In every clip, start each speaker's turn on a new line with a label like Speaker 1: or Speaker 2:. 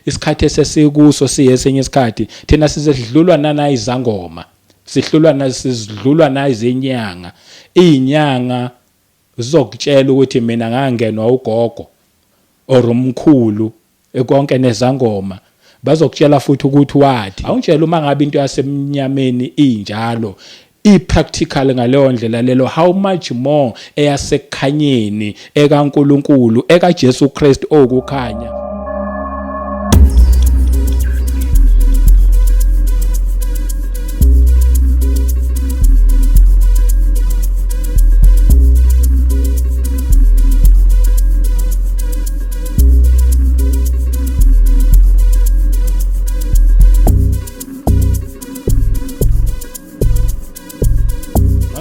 Speaker 1: Isikhathi esesikuso siyesinye isikhathi, thina sizesidlulwa nanayizangoma, sihlulwa sizidlulwa nayizinyanga. Izinyanga zizokutshela ukuthi mina ngangenwa ugogo or umkhulu, konke nezangoma bazokutshela futhi ukuthi wathi. Awungitshela uma ngabe into yasemnyameni injalo, i-practical ngaleyo ndlela lelo, how much more eyasekukhanyeni ekaNkulunkulu, ekaJesu Kristu owukukhanya.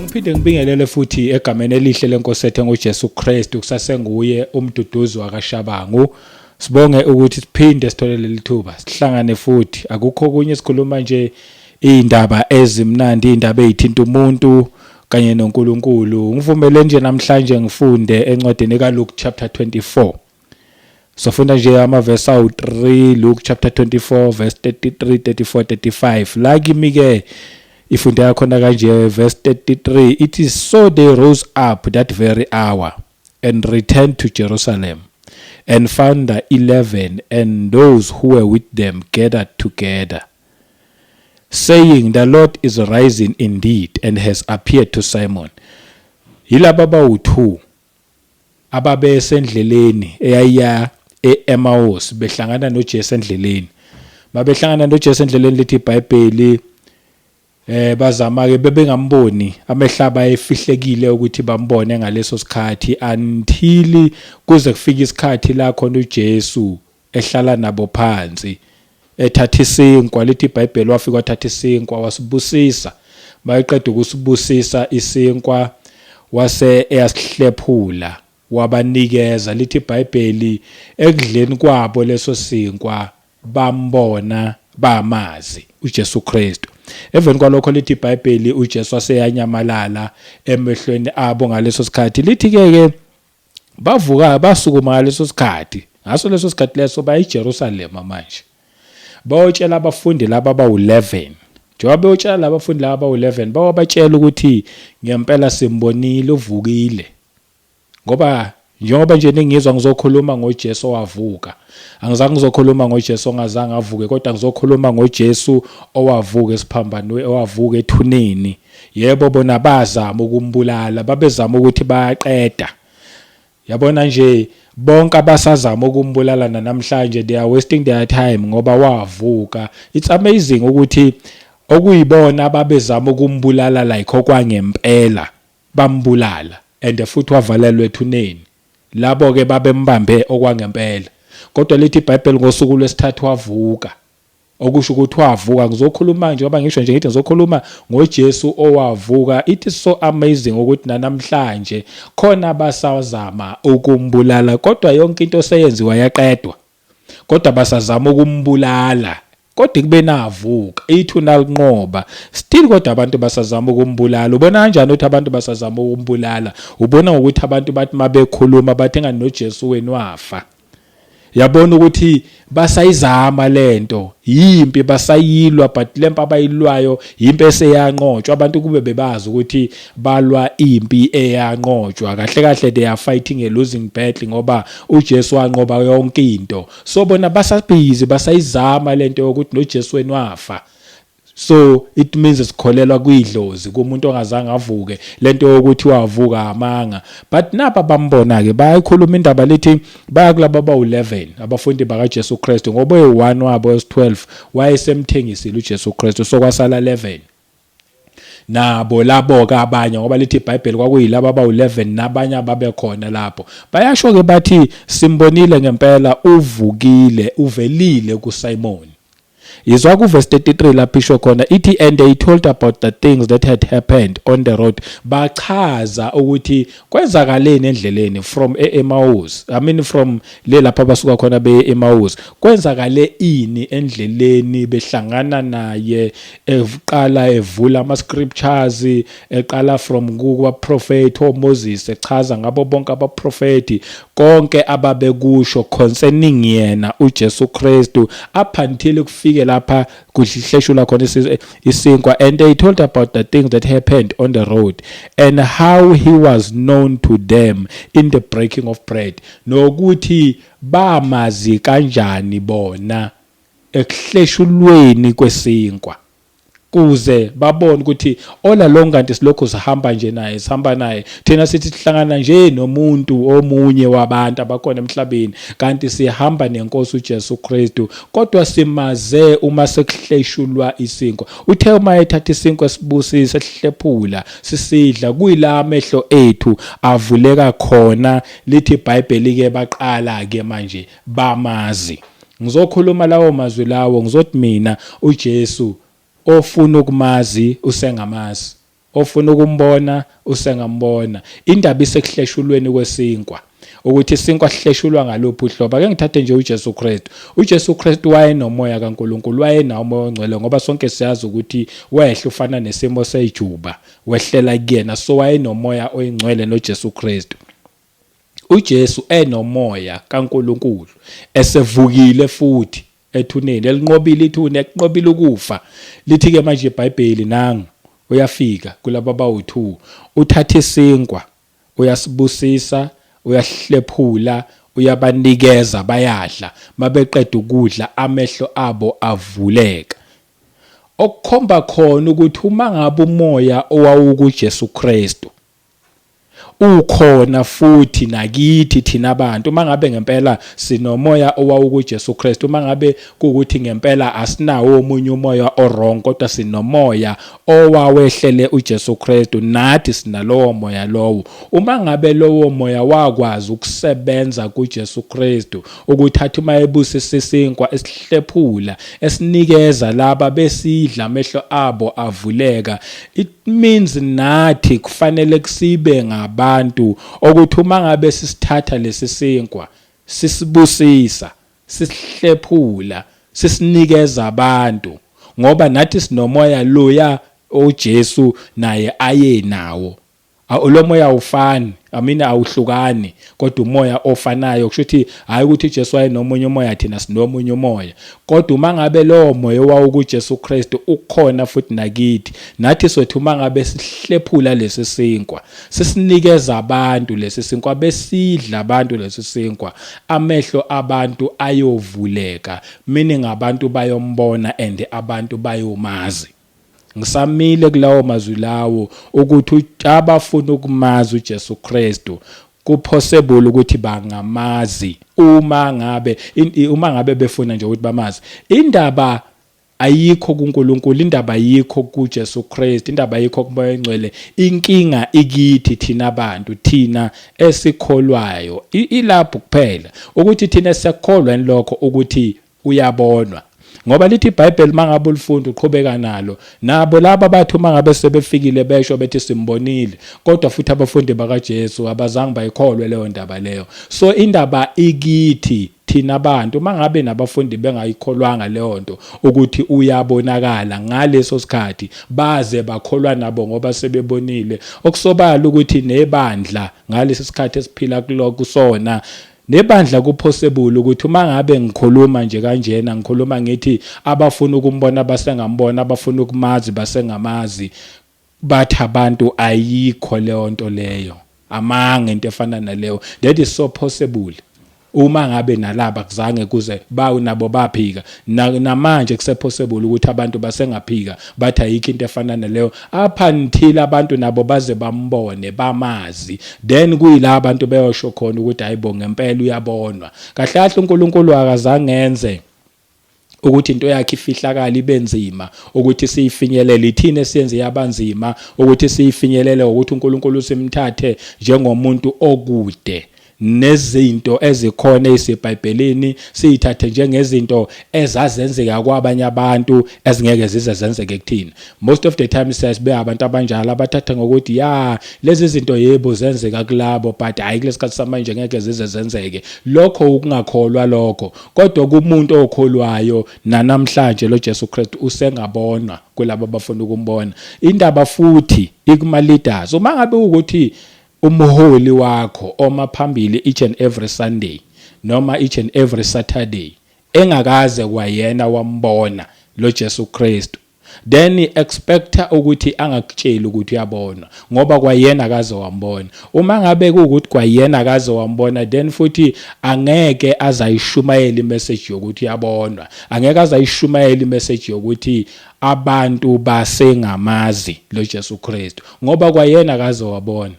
Speaker 1: Ngiphinde ngibingelele futhi egameni elihle lenkosi ethu enguJesu Kristu, kusasenguye umduduzi wakaShabangu. Sibonge ukuthi siphinde sithole leli thuba sihlangane futhi. Akukho okunye, sikhuluma nje iy'ndaba ezimnandi, iy'ndaba ey'thinta umuntu kanye noNkulunkulu. Ngivumele nje namhlanje ngifunde encwadini kaLuke chapter 24. Sofunda nje amavesi awu-3, Luke chapter 24 verse 33, 34, 35. La kimi ke ifundeka khona kanje, verse 33, it is so they rose up that very hour and returned to Jerusalem and found the 11 and those who were with them gathered together, saying, the Lord is rising indeed and has appeared to Simon. Yilaba bawu-2 ababesendleleni eyayiya e-Emmaus, behlangana noJesu endleleni. Mabehlangana noJesu endleleni, lithi iBhayibheli bazama ke, bebengamboni, amehlo abo ayefihlekile ukuthi bambone ngaleso sikhathi, until kuze kufike isikhathi la khona uJesu ehlala nabo phansi, ethatha isinkwa. Lithi iBhayibheli wafika wathatha isinkwa wasibusisa, mayeqeda ukusibusisa isinkwa wase eyasihlephula wabanikeza. Lithi iBhayibheli ekudleni kwabo leso sinkwa bambona, bamazi uJesu Kristu. Emveni kwalokho lithi iBhayibheli uJesu waseyanyamalala emehlweni abo ngaleso sikhathi. Lithi ke ke bavuka basukuma ngaleso sikhathi, ngaso leso sikhathi leso baya eJerusalema manje, bayotshela abafundi laba abawu-11. Njengoba beyotshela laba bafundi laba abawu-11, bawabatshela ukuthi ngempela simbonile, uvukile. Ngoba njengoba nje ningizwa ngizokhuluma ngoJesu owavuka, angizange ngizokhuluma ngoJesu ongazange avuke, kodwa ngizokhuluma ngoJesu owavuka esiphambanweni, owavuka ethuneni. Yebo, bona bazama ukumbulala, babezama ukuthi bayaqeda. Yabona nje, bonke abasazama ukumbulala namhlanje, they are wasting their time, ngoba wavuka. It's amazing ukuthi okuyibona ababezama ukumbulala like okwangempela bambulala, and futhi wavalelwa ethuneni. Labo ke babembambe okwangempela, kodwa lithi iBhayibheli ngosuku lwesithathu wavuka, okusho ukuthi wavuka. Ngizokhuluma nje, ngoba ngisho nje ngithi ngizokhuluma ngoJesu owavuka. It is so amazing ukuthi namhlanje khona basazama ukumbulala, kodwa yonke into seyenziwa yaqedwa, kodwa basazama ukumbulala. Kodwa kube navuka, ithuna linqoba still, kodwa abantu basazama ukumbulala. Ubona kanjani ukuthi abantu basazama ukumbulala? Ubona ngokuthi abantu bathi mabekhuluma bathi engani noJesu wenu wafa. Yabona ukuthi basayizama lento, yimpi basayilwa, but lempi abayilwayo yimpi eseyanqotshwa. Abantu kube bebazi ukuthi balwa impi eyanqotshwa, kahle kahle they are fighting a losing battle, ngoba uJesu wanqoba yonke into. So bona basabhizi basayizama lento yokuthi noJesu wenu wafa. So it means sikholelwa kwidlozi kumuntu ongazange avuke. Lento yokuthi wavuka amanga. But naba bambona ke bayayikhuluma indaba, lithi baya kulabo abawu-11 abafundi bakaJesu Kristu, ngoba oyi-1 wabo wesi-12 wayesemthengisile uJesu Kristu, so kwasala 11 nabo labo ke abanye, ngoba lithi iBhayibheli kwakuyilabo abawu-11 nabanye ababekhona lapho. Bayasho ke bathi simbonile ngempela, uvukile, uvelile kuSimon. Yizwa ku-verse 33 lapho isho khona ithi, and they told about the things that had happened on the road. Bachaza ukuthi kwenzakaleni endleleni from e-Emmaus, I mean from le lapho abasuka khona beye e-Emmaus, kwenzakale ini endleleni behlangana naye, eqala evula ama scriptures, eqala from kuba prophet oMoses, echaza ngabo bonke abaprofeti konke ababekusho concerning yena uJesu Kristu, up until kufike lapha kuhleshula khona isinkwa. And they told about the things that happened on the road and how he was known to them in the breaking of bread, nokuthi bamazi kanjani bona ekuhleshulweni kwesinkwa, kuze babone ukuthi all along kanti silokhu sihamba nje naye, sihamba naye thina sithi sihlangana nje nomuntu omunye wabantu abakhona emhlabeni, kanti sihamba nenkosi uJesu Kristu, kodwa simaze uma sekuhleshulwa isinkwa. Uthe uma ethatha isinkwa sibusise, esihlephula, sisidla, kuyila amehlo ethu avuleka khona. Lithi iBhayibheli ke baqala ke manje bamazi. Ngizokhuluma lawo mazwi lawo, ngizothi mina uJesu ofuna ukumazi usengamazi, ofuna ukumbona usengambona. Indaba isekuhleshulweni kwesinkwa, ukuthi isinkwa sihleshulwa ngaluphi uhlobo. Ake ngithathe nje uJesu Kristu. UJesu Kristu wayenomoya kaNkulunkulu, wayenawo umoya ongcwele, ngoba sonke siyazi ukuthi wehla ufana nesimo sejuba, wehlela kuyena, so wayenomoya oyingcwele noJesu Kristu. UJesu enomoya kaNkulunkulu, esevukile futhi ethuneni, elinqobile ithuna, ekunqobile ukufa, lithi ke manje iBhayibheli, nangu uyafika kulabo abawu2, uthatha isinkwa, uyasibusisa, uyahlephula, uyabanikeza, bayadla. Mabeqeda ukudla, amehlo abo avuleka, okukhomba khona ukuthi uma ngabe umoya owawukuJesu Kristu ukhona futhi nakithi thina abantu, uma ngabe ngempela sinomoya owawukuJesu Kristu, uma ngabe kuwukuthi ngempela asinawo omunye umoya o-wrong, kodwa sinomoya owawehlele uJesu Kristu, nathi sinalowo moya lowo. Uma ngabe lowo moya wakwazi ukusebenza kuJesu Kristu ukuthatha uma ebusisa isinkwa, esihlephula, esinikeza laba, besidla, amehlo abo avuleka, it means nathi kufanele kusibe ngabantu okuthi uma ngabe sisithatha lesi sinkwa, sisibusisa, sisihlephula, sisinikeza abantu, ngoba nathi sinomoya loya oJesu naye ayenawo. Lo moya awufani, I mean awuhlukani, kodwa umoya ofanayo. Kusho ukuthi hayi ukuthi uJesu wayenomunye umoya, thina sinomunye umoya, kodwa uma ngabe lowo moya owawukuJesu Kristu ukhona futhi nakithi, nathi sothi uma ngabe sihlephula lesi sinkwa, sisinikeza abantu lesi sinkwa, besidla abantu lesi sinkwa, amehlo abantu ayovuleka, meaning abantu bayombona and abantu bayomazi. Ngisamile kulawo mazwi lawo ukuthi abafuna ukumazi uJesu Kristu kupossible ukuthi bangamazi uma ngabe befuna nje ukuthi bamazi. Indaba ayikho kuNkulunkulu, indaba ayikho kuJesu Kristu, indaba ayikho kuMoya oNgcwele, inkinga ikithi thina abantu, thina esikholwayo. Ilapho kuphela ukuthi thina siyakholwa lokho ukuthi uyabonwa, ngoba lithi iBhayibheli mangabe ulifunda uqhubeka nalo, nabo laba bathi uma ngabe sebefikile besho bethi simbonile, kodwa futhi abafundi bakaJesu abazange bayikholwe leyo ndaba leyo. So indaba ikithi thina abantu. Uma ngabe nabafundi bengayikholwanga leyo nto ukuthi uyabonakala ngaleso sikhathi, baze bakholwa nabo ngoba sebebonile, okusobala ukuthi nebandla ngalesi sikhathi esiphila kulo kusona, nebandla kupossible ukuthi uma ngabe ngikhuluma nje kanjena, ngikhuluma ngithi abafuna ukumbona basengambona, abafuna ukumazi basengamazi, bathi abantu ayikho leyo nto leyo, amanga, into efana naleyo. That is so possible. Uma ngabe nalaba kuzange kuze bawu nabo baphika, namanje kusepossible ukuthi abantu basengaphika bathi ayikho into efana naleyo, up until abantu nabo baze bambone, bamazi, then kuyila abantu beyosho khona ukuthi hayibo, ngempela uyabonwa. Kahle kahle uNkulunkulu akazange enze ukuthi into yakhe ifihlakala ibe nzima ukuthi siyifinyelele. Ithina esiyenze yabanzima ukuthi siyifinyelele, ukuthi uNkulunkulu simthathe njengomuntu okude. Nezinto ezikhona eziseBhayibhelini siyithathe njengezinto ezazenzeka kwabanye abantu ezingeke zize zenzeke kuthina. Most of the time siyaye sibe abantu abanjalo abathatha ngokuthi ya lezi zinto yebo zenzeka kulabo, but hayi kulesikhathi samanje ngeke zize zenzeke. Lokho ukungakholwa lokho. Kodwa kumuntu okholwayo nanamhlanje lo Jesu Kristu usengabonwa kulabo abafuna ukumbona. Indaba futhi ikuma leaders. Uma ngabe ukuthi umholi wakho oma phambili each and every Sunday noma each and every Saturday engakaze kwayena wambona lo Jesu Kristu, then expecta ukuthi angakutsheli ukuthi uyabona ngoba kwayena akaze wambona. Uma ngabe kuwukuthi kwayena akaze wambona, then futhi angeke azayishumayela imessage yokuthi uyabonwa, angeke azayishumayela imessage yokuthi abantu basengamazi lo Jesu Kristu ngoba kwayena akaze wabona,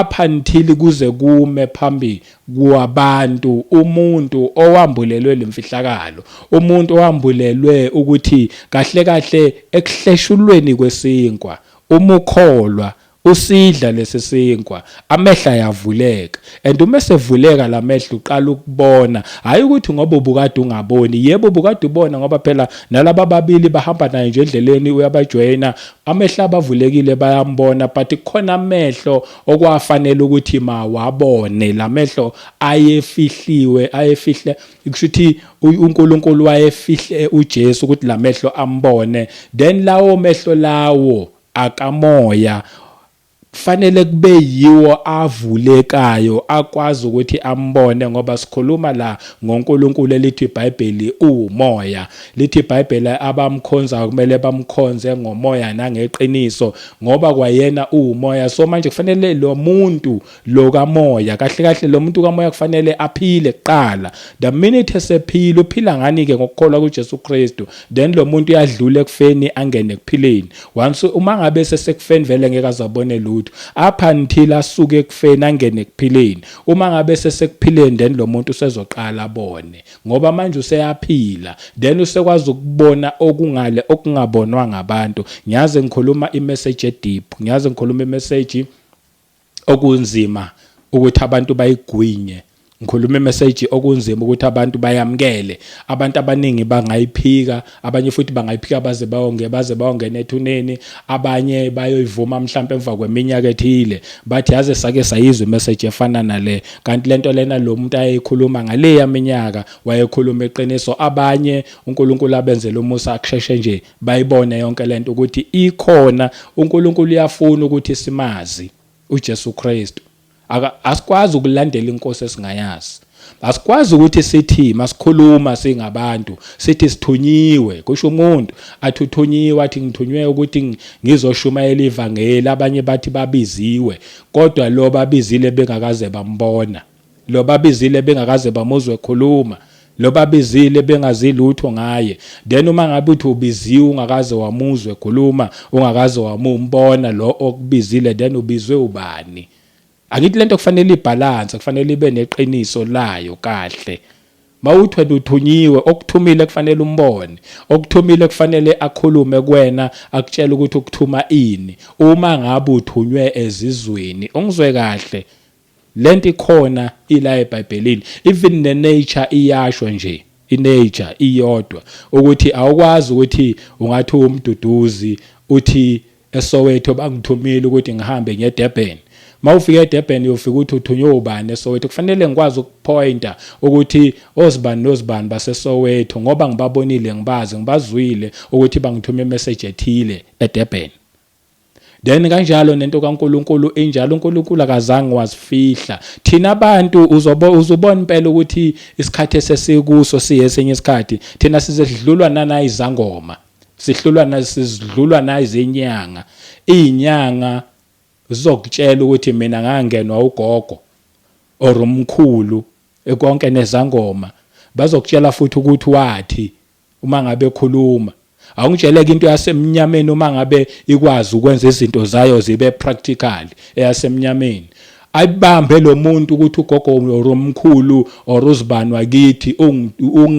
Speaker 1: up until kuze kume phambi kwabantu umuntu owambulelwe lemfihlakalo, umuntu owambulelwe ukuthi kahle kahle ekuhleshulweni kwesinkwa uma ukholwa usidla lesi sinkwa amehla ayavuleka, and uma esevuleka lamehlo uqala ukubona. Hayi ukuthi ngoba ubukade ungaboni, yebo ubukade ubona, ngoba phela nalaba ababili bahamba naye nje endleleni uyabajoyina, amehlo abavulekile bayambona, but kukhona amehlo okwafanele ukuthi mawabone, lamehlo ayefihliwe, ayefihle, kusho ukuthi uNkulunkulu wayefihle uJesu ukuthi lamehlo ambone. Then lawo mehlo lawo akamoya kufanele kube yiwo avulekayo akwazi ukuthi ambone, ngoba sikhuluma la ngoNkulunkulu elithi iBhayibheli umoya. Lithi iBhayibheli abamkhonzayo kumele bamkhonze ngomoya nangeqiniso, ngoba kwayena uwumoya. So manje kufanele lo muntu lo kamoya, kahle kahle lo muntu kamoya kufanele aphile kuqala. The minute esephila, uphila ngani ke? Ngokukholwa kuJesu Kristu. Then lo muntu uyadlula ekufeni angene ekuphileni. Once uma ngabe sesekufeni vele ngeke azabone lutho up until asuke ekufeni angene ekuphileni. Uma ngabe sesekuphileni, then lo muntu usezoqala abone ngoba manje useyaphila, then usekwazi ukubona okungale okungabonwa ngabantu. Ngiyaze ngikhuluma imessage deep, ngiyaze ngikhuluma imessage okunzima ukuthi abantu bayigwinye, ngikhuluma imessage okunzima ukuthi abantu bayamkele. Abantu abaningi bangayiphika, abanye futhi bangayiphika baze bayongena ethuneni. Abanye bayoyivuma mhlawumbe emva kweminyaka ethile, bathi yaze sake sayizwa imessage efana nale, kanti lento lena lo muntu ayeyikhuluma ngaleya minyaka wayekhuluma iqiniso. Abanye uNkulunkulu abenzele umusa akusheshe nje bayibone yonke lento ukuthi ikhona. uNkulunkulu uyafuna ukuthi simazi uJesu Kristu. Asikwazi ukulandela inkosi esingayazi. Asikwazi ukuthi sithi masikhuluma singabantu sithi sithunyiwe, kusho umuntu athi uthunyiwe, athi ngithunywe ukuthi ngizoshumayela ivangeli. Abanye bathi babiziwe, kodwa lo babizile bengakaze bambona, lo babizile bengakaze bamuzwe ekhuluma, lo babizile bengazi lutho ngaye. Then uma ngabe uthi ubiziwe ungakaze wamuzwe ekhuluma, ungakaze wamumbona lo okubizile, then ubizwe ubani? Angithi lento kufanele ibalance, kufanele ibe neqiniso layo kahle. Mawuthi wena uthunyiwe, okuthumile kufanele umbone, okuthumile kufanele akhulume kuwena, akutshele ukuthi ukuthuma ini. Uma ngabe uthunywe ezizweni, ungizwe kahle, lento ikhona ila eBhayibhelini. Even ne-nature iyasho nje, i-nature iyodwa ukuthi awukwazi ukuthi ungathi umduduzi uthi eSoweto bangithumile ukuthi ngihambe ngiye eDurban. Mawufika eDurban uyofika ukuthi uthunywe ubani eSoweto? Kufanele ngikwazi ukupointa ukuthi ozibani nozibani baseSoweto ngoba ngibabonile, ngibazi, ngibazwile ukuthi bangithume imessage ethile eDurban. Then kanjalo nento kaNkuluNkulu injalo. uNkulunkulu akazange wazifihla thina abantu. Uzobona impela ukuthi isikhathi esesikuso siyesinye isikhathi thina size sidlulwa nanayizangoma, sihlulwa sizidlulwa nayizinyanga. Izinyanga zizokutshela ukuthi mina ngangenwa ugogo or umkhulu, konke nezangoma bazokutshela futhi ukuthi wathi uma ngabe ekhuluma. Awungitsheleke into yasemnyameni uma ngabe ikwazi ukwenza izinto zayo zibe practical, eyasemnyameni ayibambe lo muntu ukuthi ugogo or umkhulu or uzibani wakithi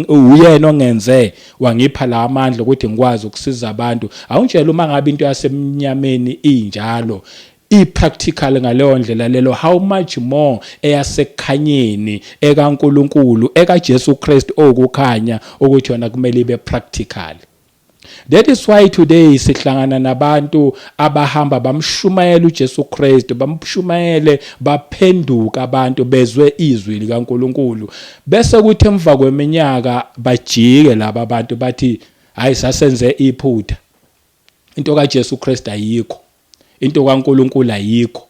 Speaker 1: uyena ongenze wangipha la amandla ukuthi ngikwazi ukusiza abantu. Awungitshela uma ngabe into yasemnyameni injalo. I-practical ngaleyo ndlela lelo, how much more eyasekukhanyeni ekaNkuluNkulu, ekaJesu Kristu okukhanya, ukuthi yona kumele ibe practical. That is why today sihlangana nabantu abahamba bamshumayela uJesu Kristu, bamshumayele, baphenduka abantu, bezwe izwi likaNkuluNkulu, bese kuthi emva kweminyaka bajike laba abantu bathi, "Hayi, sasenze iphutha, into kaJesu Kristu ayikho, into kaNkuluNkulu ayikho,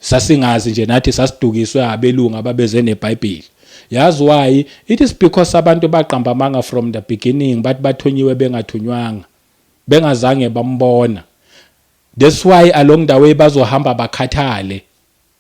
Speaker 1: sasingazi nje nathi, sasidukiswe abelungu ababeze neBhayibheli." Yazi why? It is because abantu baqamba amanga from the beginning, bathi bathunyiwe bengathunywanga, bengazange bambona. That's why along the way bazohamba bakhathale.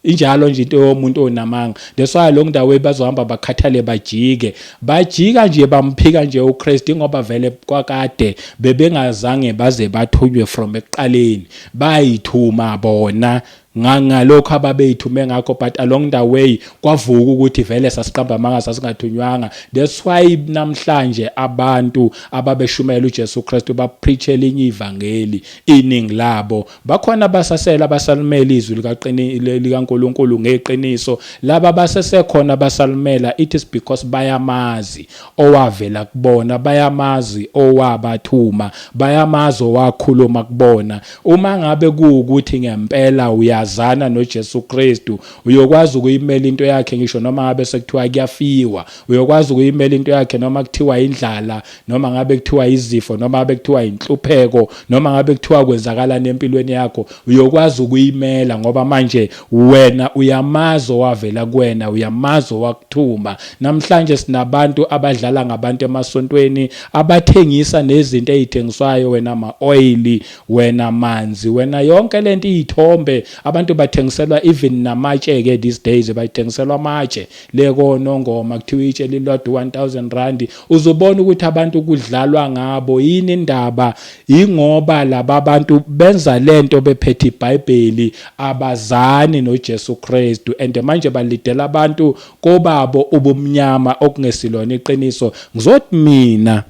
Speaker 1: Injalo nje into yomuntu onamanga. That's why along the way bazohamba bakhathale, bajike, bajika nje, bamphika nje uKristu, ngoba vele kwakade bebengazange baze bathunywe from ekuqaleni. Bayithuma bona ngalokho ababeyithume ngakho, but along the way kwavuka ukuthi vele sasiqamba amanga, sasingathunywanga. That's why namhlanje abantu ababeshumayela uJesu Kristu bapreach elinye ivangeli, iningi labo. Bakhona abasasela abasalimela izwi likaqini likaNkuluNkulu ngeqiniso. Laba basesekhona basalimela, it is because bayamazi owavela kubona, bayamazi owabathuma, bayamazi owakhuluma kubona. Uma ngabe kuwukuthi ngempela uyazana noJesu Kristu, uyokwazi ukuyimela into yakhe ngisho noma ngabe sekuthiwa kuyafiwa. Uyokwazi ukuyimela into yakhe noma kuthiwa indlala, noma ngabe kuthiwa izifo, noma ngabe kuthiwa inhlupheko, noma ngabe kuthiwa kwenzakalani empilweni yakho, uyokwazi ukuyimela, ngoba manje wena uyamazi owavela kuwena, uyamazi owakuthuma. Namhlanje sinabantu abadlala ngabantu emasontweni, abathengisa nezinto ezithengiswayo, wena ma-oil, wena manzi, wena yonke lento, iy'thombe. Abantu bathengiselwa even namatshe-ke these days, bayithengiselwa amatshe lekonongoma, kuthiwa itshe lilodwa R1000. Uzobona ukuthi abantu kudlalwa ngabo. Yini indaba? Ingoba laba bantu benza lento bephethe iBhayibheli, abazani noJesu Kristu, and manje balidela abantu kobabo ubumnyama okungesilona iqiniso. Ngizothi mina,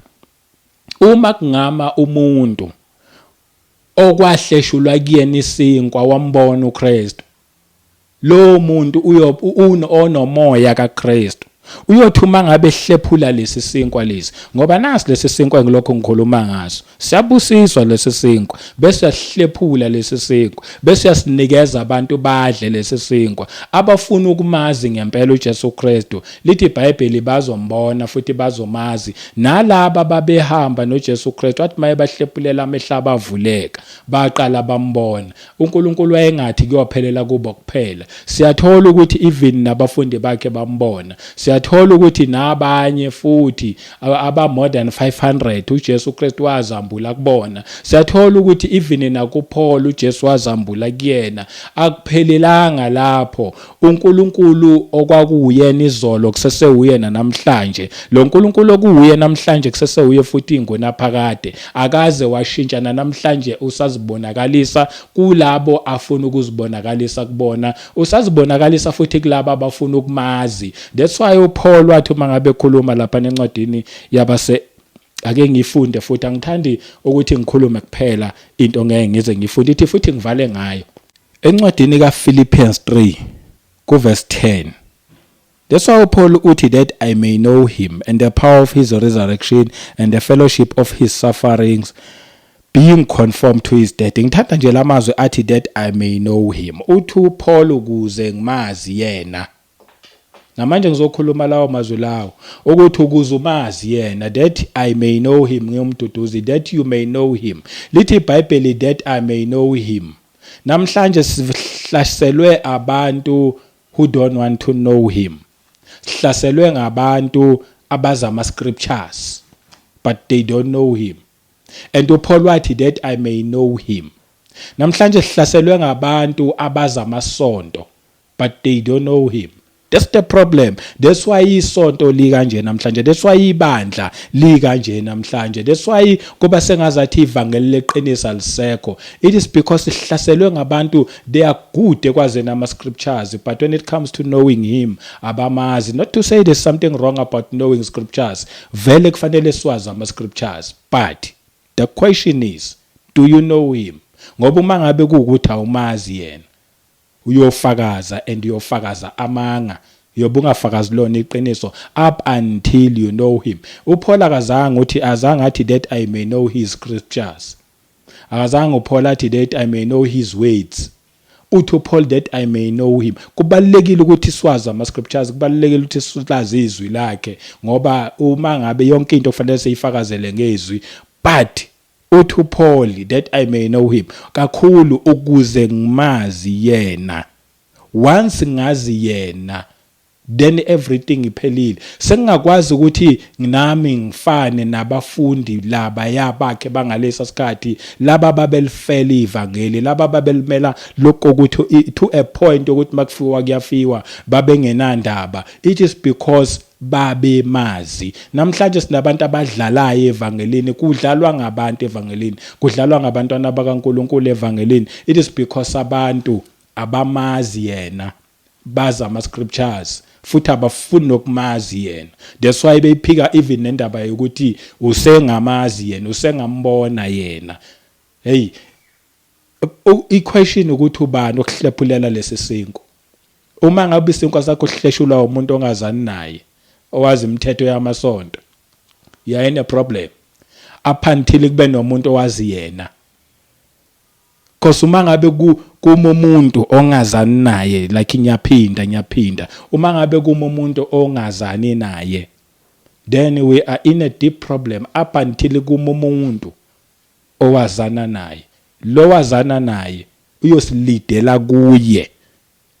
Speaker 1: uma kungama umuntu okwahleshulwa kuyena isinkwa wambona uKristu, lo muntu uyo onomoya kaKristu uyothi uma ngabe hlephula lesi sinkwa lesi, ngoba nasi lesi sinkwa ngilokho ngikhuluma ngaso, siyabusiswa lesi sinkwa, bese uyahlephula lesi sinkwa, bese uyasinikeza abantu badle lesi sinkwa, abafuna ukumazi ngempela uJesu Kristu, lithi iBhayibheli bazombona futhi bazomazi. Nalaba babehamba noJesu Kristu, athi maye bahlephulela amehlo abavuleka, baqala bambona uNkulunkulu. Wayengathi kuyophelela kubo kuphela. Siyathola ukuthi even nabafundi bakhe bambona. Siyathola ukuthi nabanye futhi aba more than 500 uJesu Kristu wazambula kubona. Siyathola ukuthi even nakuPaul uJesu wazambula kuyena. Akuphelelanga lapho. uNkulunkulu okwakuyena izolo kusesewuyena namhlanje. Lo nkulunkulu okuwuye namhlanje kusesewuye futhi ingunaphakade, akaze washintsha. Namhlanje usazibonakalisa kulabo afuna ukuzibonakalisa kubona, usazibonakalisa futhi kulabo abafuna ukumazi. That's why uPaul wathi uma ngabe ekhuluma lapha encwadini yabase, ake ngifunde futhi, angithandi ukuthi ngikhulume kuphela into ngeke ngize ngifunde. Ithi futhi ngivale ngayo encwadini kaPhilippians 3 kuverse 10. That's why Paul uthi, "That I may know him and the power of his resurrection and the fellowship of his sufferings, being conformed to his death." Ngithanda nje lamazwi athi, "That I may know him." Uthi uPaul, ukuze ngimazi yena. Namanje ngizokhuluma lawo mazwi lawo, ukuthi ukuze umazi yena, that I may know him, ngiyomduduzi, that you may know him. Lithi iBhayibheli, "That I may know him." Namhlanje sihlaselwe abantu who don't want to know him. Sihlaselwe ngabantu abazama scriptures, but they don't know him. And uPaul wathi, "That I may know him." Namhlanje sihlaselwe ngabantu abazamasonto, but they don't know him. That's the problem. That's why isonto likanje namhlanje. That's why ibandla likanje namhlanje. That's why kuba sengazathi ivangeli leqiniso alisekho. It is because sihlaselwe ngabantu, they are good ekwazeni ama scriptures, but when it comes to knowing him, abamazi. Not to say there's something wrong about knowing scriptures. Vele kufanele siwazi ama scriptures, but the question is, do you know him? Ngoba uma ngabe kuwukuthi awumazi yena, uyofakaza and uyofakaza amanga, uyobe ungafakazi lona iqiniso up until you know him. UPaul akazange uthi, azange athi that I may know his scriptures. Akazange uPaul athi that I may know his words. Uthi uPaul that I may know him. Kubalulekile ukuthi siwazi ama scriptures, kubalulekile ukuthi silazi izwi lakhe, ngoba uma ngabe yonke into kufanele siyifakazele ngezwi. But uthi uPaul that I may know him kakhulu, ukuze ngimazi yena. Once ngazi yena, then everything iphelile, sengingakwazi ukuthi nami ngifane nabafundi laba yabakhe bangalesa sikhathi, laba babelifela ivangeli, laba babelimela lokho, ukuthi to a point ukuthi makufiwa kuyafiwa, babengenandaba. It is because babemazi. Namhlanje sinabantu abadlalayo evangelini, kudlalwa ngabantu evangelini, kudlalwa ngabantwana bakaNkuluNkulu evangelini. It is because abantu abamazi yena, bazi ama scriptures futhi abafuni nokumazi yena. That's why beyiphika even nendaba yokuthi usengamazi yena, usengambona yena. Hey, i-question ukuthi ubani okuhlephulela lesi sinkwa? Uma ngabe isinkwa sakho sihleshulwa umuntu ongazani naye, owazi imithetho yamasonto, you are in a problem up until kube nomuntu owazi yena. Cause uma ngabe kuma umuntu ongazani naye, like ngiyaphinda, uma ngabe kuma umuntu ongazani naye, then we are in a deep problem up until kuma umuntu owazana naye. Lo wazana naye uyosilidela kuye.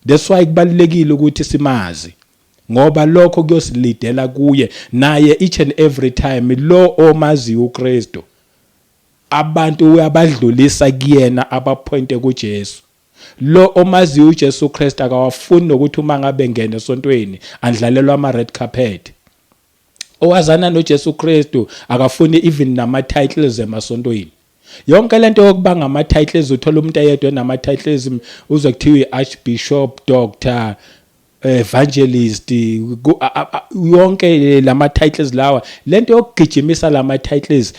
Speaker 1: That's why kubalulekile ukuthi simazi, ngoba lokho kuyosilidela kuye naye each and every time. Lo omaziyo uKristu, abantu uyabadlulisa kuyena, abapointe kuJesu. Lo omaziyo uJesu Kristu akawafuni nokuthi uma ngabe ngene esontweni andlalelwa ama red carpet. Owazana noJesu Kristu akafuni even nama titles emasontweni. Yonke lento yokubanga ama titles, uthola umuntu eyedwa enama titles, uzwe kuthiwa i-archbishop, doctor, evangelist, yonke lama titles lawa. Lento yokugijimisa lama titles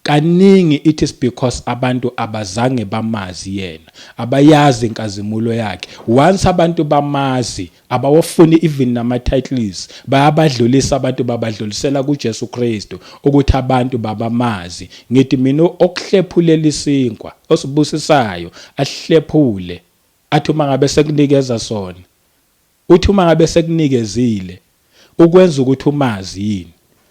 Speaker 1: kaningi, it is because abantu abazange bamazi yena, abayazi inkazimulo yakhe. Once abantu bamazi, abawafuni even nama titles, bayabadlulisa abantu, babadlulisela kuJesu Kristu ukuthi abantu babamazi. Ngithi mina okuhlephulela isinkwa, osibusisayo, ahlephule, athi uma ngabe sekunikeza sona, uthi uma ngabe sekunikezile, ukwenza ukuthi umazi yini?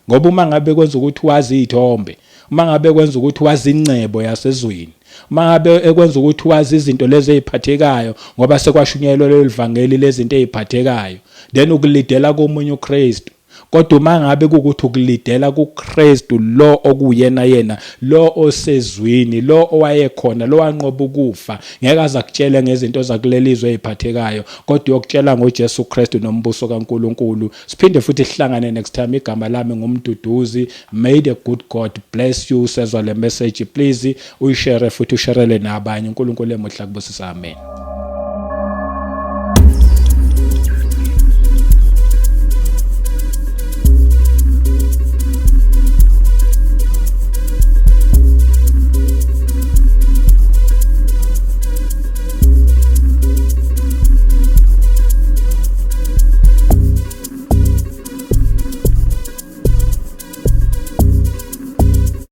Speaker 1: Ngoba uma ngabe kwenza ukuthi wazi izithombe, uma ngabe kwenza ukuthi wazi ingcebo yasezweni, uma ngabe ekwenza ukuthi wazi izinto lezi eziphathekayo, ngoba sekwashunyelwa leli vangeli lezinto eziphathekayo, then ukulidela komunye uKristu. Kodwa uma ngabe kukuthi ukulidela kuKristu lo okuyena yena, lo osezwini, lo owayekhona, lo wanqoba ukufa, ngeke aze akutshele ngezinto zakulelizwe eziphathekayo, kodwa uyokutshela ngoJesu Kristu nombuso kaNkuluNkulu. Siphinde futhi sihlangane next time. Igama lami nguMduduzi. May the good God bless you. Sezwa le message, please uyishare futhi usharele nabanye. uNkulunkulu emuhla kubusisa. Amen.